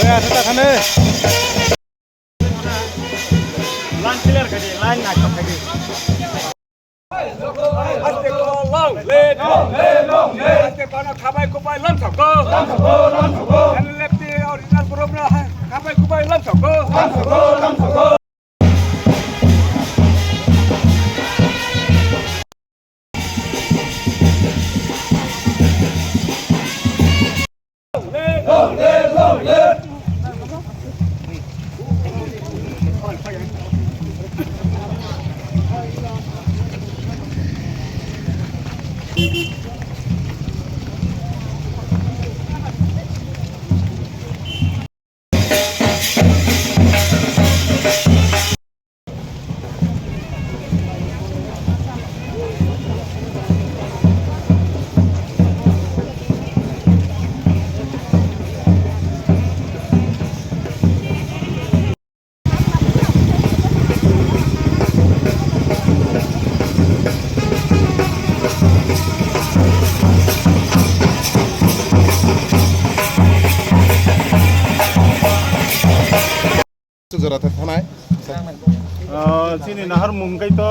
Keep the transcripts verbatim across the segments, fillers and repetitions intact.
Oya, tata khane. Line clear kadi, line naikha kadi. Aste ko long live, long live, long live. Aste ko na khabai kubai lam thok ko, lam thok ko, lam thok ko. N L F T original group na khabai kubai lam thok ko, lam thok ko, lam thok ko. Jora thanai. Ah, chini naharmung kai to,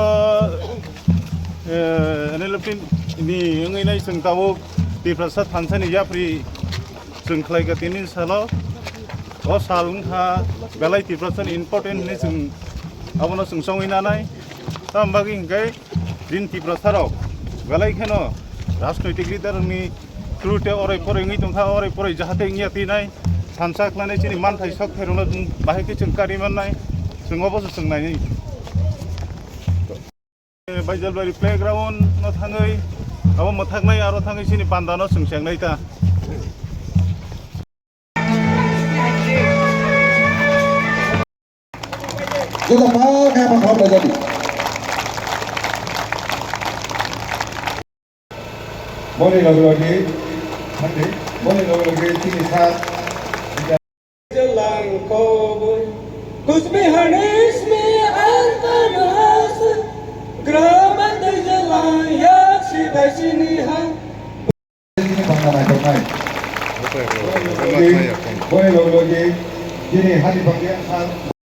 eh, N L F T ni wngwi nai chwng tabuk Tiprasa thansa ni yapri chwng khlai ka tini salo. O sal wngkha belai Tiprasa ni important hinwi chwng abono chwng chongwi nanai. Tamo bagwi hinkhe Chini Tiprasa rok belai kheno rajnoitik leader ni through te orai porai wngwi tongkha, orai porai jahate wngya tinai thansa khlainai chini manthai sok pherokno bahai khe chwng kari mannai, chwng obo se chwng nainai. Baijalbari playground no thangwi abo mwthaknai aro thangwi chini panda no chwng chengnai ta. Joto pal khe aphang khorok bai jodi. Boni logi logi, hati, boni logi logi chini sa. Langkoboi, Kusbihar ni simi antar bahasa, graman tei jalang yak si bai sini ha. Chini bangma naithoknai. Boni logi logi, chini hani bangya sal.